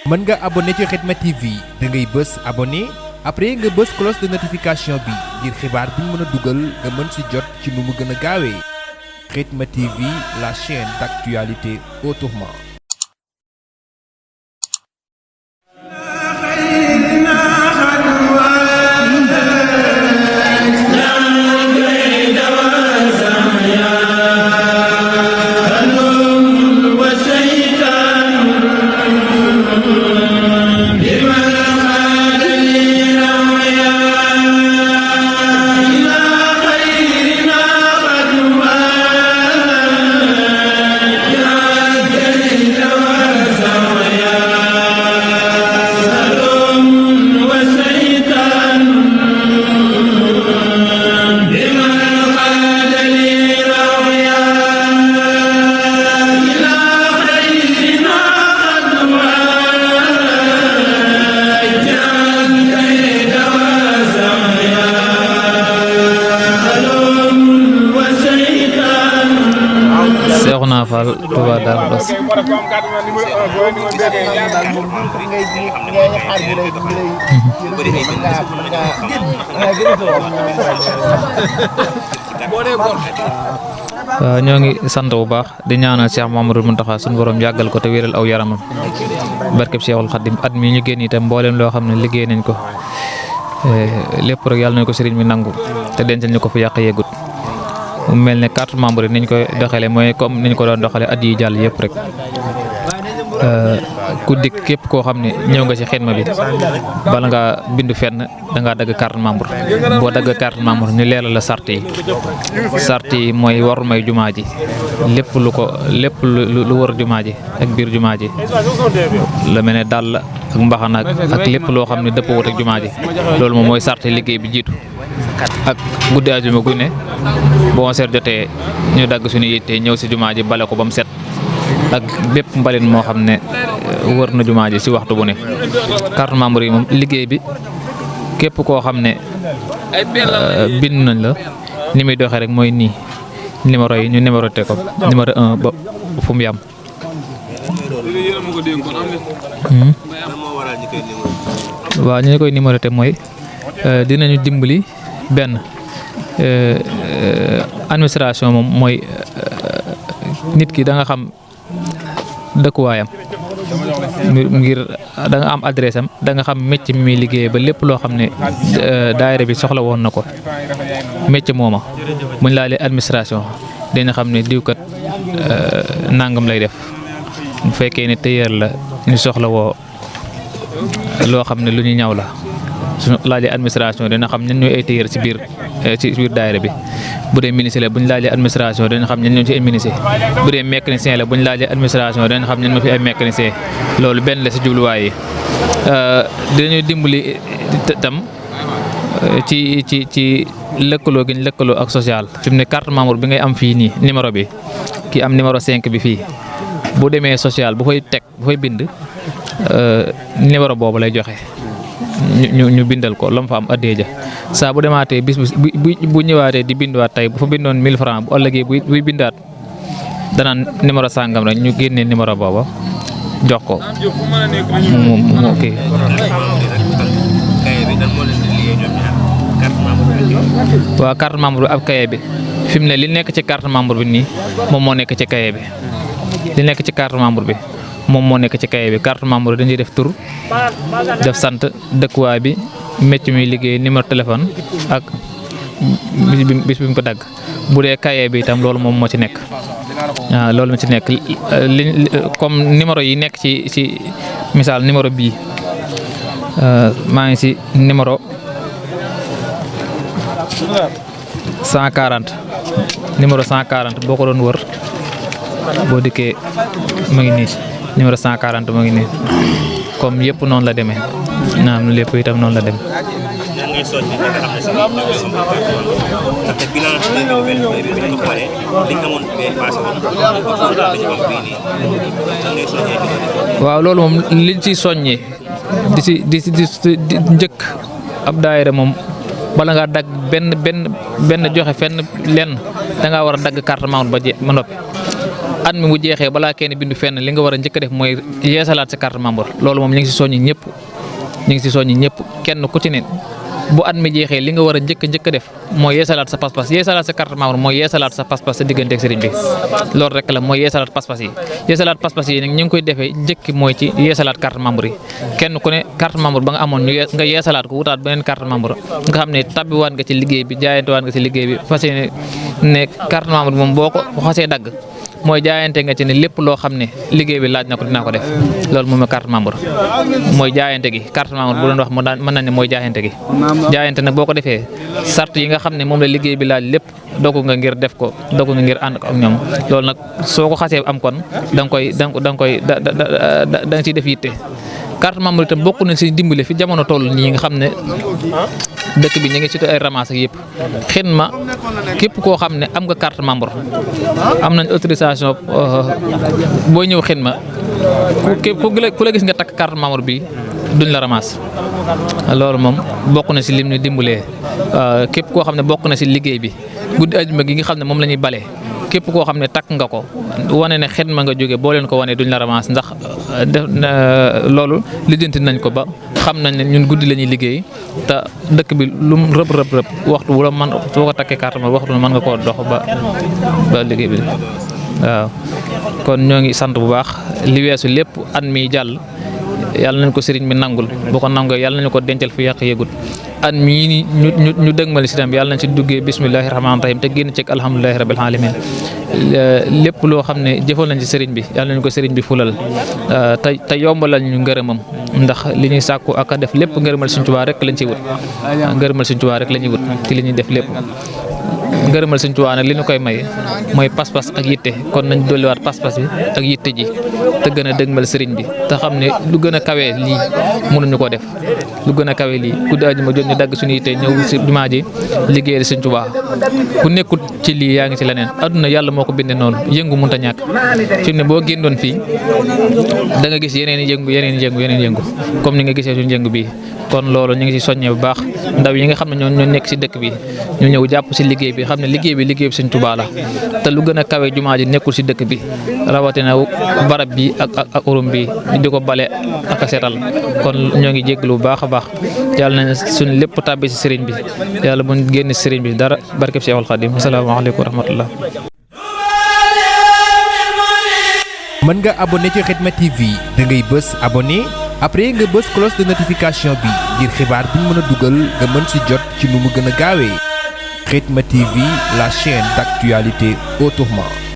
mën nga abonné ci Khidma TV da ngay bës abonné après nga bës cloche de notification bi ngir xibaar bu ñu mën a dugal nga mën ci jot ci nu mu gën a gaawee Khidma TV, la chaîne d'actualité autrement. Seexuna Fall Touba Darou Khoudoss. waaw ñoo ngi sant bu baax di ñaanal Cheikh Mamadou Mountakha suñu borom yàggal ko te wéral aw yaramam barkeb Cheikhul Khadim at mi ñu génn itam mboolem loo xam ne liggéey nañ ko lépp rek yàlla nañ ko sëriñ bi nangu te dencal ñu ko fi yàq yeegut mu mel ne carte membre yi niñ koy doxale mooy comme niñ ko doon doxale at yi jàll yëpp rek ku dikk képp koo xam ne ñëw nga ci Khidma bi bala nga bindu fenn da ngaa dagg carte membre boo dagg carte membre ñu leeral la sart yi mooy war may jumaa ji lépp lu war jumaa ji ak biir jumaa ji la mel ne dàll ak mbaxana ak lépp loo xam ne dëppoo wut ak jumaa ji loolu moom mooy sart liggéey bi jiitu ak guddi ajuma gu ne bu 11h jotee ñu dagg suñu yitte ñëw ci jumaa ji bale ko ba mu set ak bépp mbalin moo xam ne wër na jumaa ji ci waxtu bu ne carte membre yi moom liggéey bi képp koo xam ne bind nañ la ni muy doxee rek mooy nii numéro yi ñu numéroté ko numéro 1 ba fu mu yam waaw ñu koy numéroté mooy dinañu dimbali benn administration moom mooy nit ki da nga xam dëkkuwaayam ngir da nga am adresse am da nga xam métier mi muy liggéeyee ba lépp loo xam ne daayira bi soxla woon na ko métier mooma buñ laalee administration dina xam ne diwkat nangam lay def bu fekkee ne tailleur la ñu soxla woo loo xam ne lu ñu ñaw la su laajee administration dina xam ñan ñooy ay tailleur ci biir daayira bi bu dee ministre la bu ñu laajee administration dina xam ñan ñoo ci ay ministre bu dee mécanicien la bu ñu laajee administration dina xam ñan ñoo fi ay mécanicien loolu benn la ci jubluwaay yi dinañu dimbali tam ci lëkkaloo gi ñu lëkkaloo ak social fi mu ne carte membre bi ngay am fii nii numéro bi kii am numéro 5 bi fii bu demee social bu koy teg bu koy bind numéro boobu lay joxe ñu bindal ko lam fa am addee ja saa bu demaatee bis bu ñëwaatee di binduwaat tey bu fa bindoon 1000 francs bu ëllëgee buy bindaat danaan numéro sàngam rek ñu génnee numéro booba jox ko mu kii. waaw carte membre bi ab kaye bi fi mu ne li nekk ci carte membre bi nii moom moo nekk ci kaye bi li nekk ci carte membre bi moom moo nekk ci kaye bi carte membre dañuy def tur def sant dëkkuwaay bi métier mi liggéey numéro téléphone ak bis bi mu ko dagg bu dee kaye bi itam loolu moom moo ci nekk waaw loolu moo ci nekk comme numéro yi nekk ci misaal numéro bii maa ngi ci numéro 140 numéro 140 boo ko doon wër boo dikkee mu ngi nii numéro 140 mu ngi nii comme yëpp noonu la demee naam lépp itam noonu la demee. waaw loolu moom liñ ci soññee di njëkk ab daayira moom bala ngaa dagg benn joxe fenn lenn da ngaa war a dagg carte membre ba noppi at mi bu jeexee balaa kenn bindu fenn li nga war a njëkk a def mooy yeesalaat sa carte membre loolu moom ñu ngi si soññi ñëpp kenn ku ci ne bu at mi jeexee li nga war a njëkk a def mooy yeesalaat sa pas-pas yeesalaat sa carte membre mooy yeesalaat sa pas-pas sa diggante ak sëriñ bi loolu rek la mooy yeesalaat pas-pas yi nag ñu ngi koy defee njëkk mooy ci yeesalaat carte membre yi kenn ku ne carte membre ba nga amoon nga yeesalaat ko wutaat beneen carte membre nga xam ne tabbiwaat nga ci liggéey bi jaayantewaat nga ci liggéey bi fas yéene ne carte membre moom boo ko xasee dagg mooy jaayante nga ci ne lépp loo xam ne liggéey bi laaj na ko dinaa ko def loolu moom carte membre mooy jaayante gi carte membre bu doon wax mën nañ ne mooy jaayante gi jaayante nag boo ko defee sart yi nga xam ne moom la liggéey bi laaj lépp dogu nga ngir def ko dogu nga ngir ànd ak ñoom loolu nag soo ko xasee am kon da nga ciy def yitte carte membre itam bokk nañ si dimbale fi jamono toll nii nga xam ne dëkk bi ñu ngi ci ay ramas ak yëpp xidma képp koo xam ne am nga carte membre am nañ autorisation boo ñëw xidma ku la gis nga takk carte membre bi duñ la ramas loolu moom bokk na si lim ni dimbalee képp koo xam ne bokk na si liggéey bi guddi ajuma gi nga xam ne moom la ñuy balee képp koo xam ne takk nga ko wane ne xidma nga jóge boo leen ko wane duñ la ramas ndax loolu lijjanti nañ ko ba xam nañ ne ñun guddi la ñuy liggéey te dëkk bi lum rëb waxtu wu la man soo ko takkee carte ma waxtu mën nga koo dox ba liggéey bi waaw kon ñoo ngi sant bu baax li weesu lépp at mi jàll yàlla nañ ko sëriñ bi nangul boo ko nangoo yàlla nañu ko dencal fu yàq yëgut at mii ni ñu dëgmali si tam yàlla nañ si duggee bismillahi rahmaani rahim te génn ceeg alhamdulilahi rabbil alamin lépp loo xam ne jëfal nañ ci sëriñ bi yàlla nañu ko sëriñ bi fulal te yombalal ñu ngërëmam ndax li ñuy sàkku ak a def lépp ngërëmal Sëriñ Tuubaa rek lañ ciy wut ngërëmal Sëriñ Tuubaa rek la ñuy wut ci li ñuy def lépp ngërëmal Sëriñ Tuubaa nag li ñu koy may mooy pas-pas ak yitte kon nañ dolliwaat pas-pas bi ak yitte ji te gën a dëgmal sëriñ bi te xam ne lu gën a kawee lii mënuñu ko def lu gën a kawe lii guddi àjjuma jot ñu dagg suñu yitte ñëw si jumaa ji liggéeyal Sëriñ Tuubaa ku nekkul ci lii yaa ngi ci leneen adduna yàlla moo ko bindee noonu yëngu mënut a ñàkk fi mu ne boo génnoon fii da nga gis yeneen yëngu comme ni nga gisee suñu yëngu bii kon loolu ñu ngi si soññee bu baax ndaw yi nga xam ne ñoo nekk si dëkk bi ñu ñëw jàpp si liggéey bi xam ne liggéey bi Sëriñ Tuubaa la te lu gën a kawe jumaa ji nekkul si dëkk bi rawatina barab bi ak urum bi di ko bale ak a seetal kon ñoo ngi jégalu bu baax a baax yàlla na suñ lépp tàbbi si sëriñ bi yàlla buñ génn si sëriñ bi dara barkeb Seexul Xaadim asalaamaaleykum wa rahmatullah. mën nga abonné ci Khidma TV da ngay bës abonné après nga bës cloche de notification bi ngir xibaar bi ñu mën a dugal nga mën si jot ci nu mu gën a gaawee Khidma TV, la chaîne d'actualité autrement.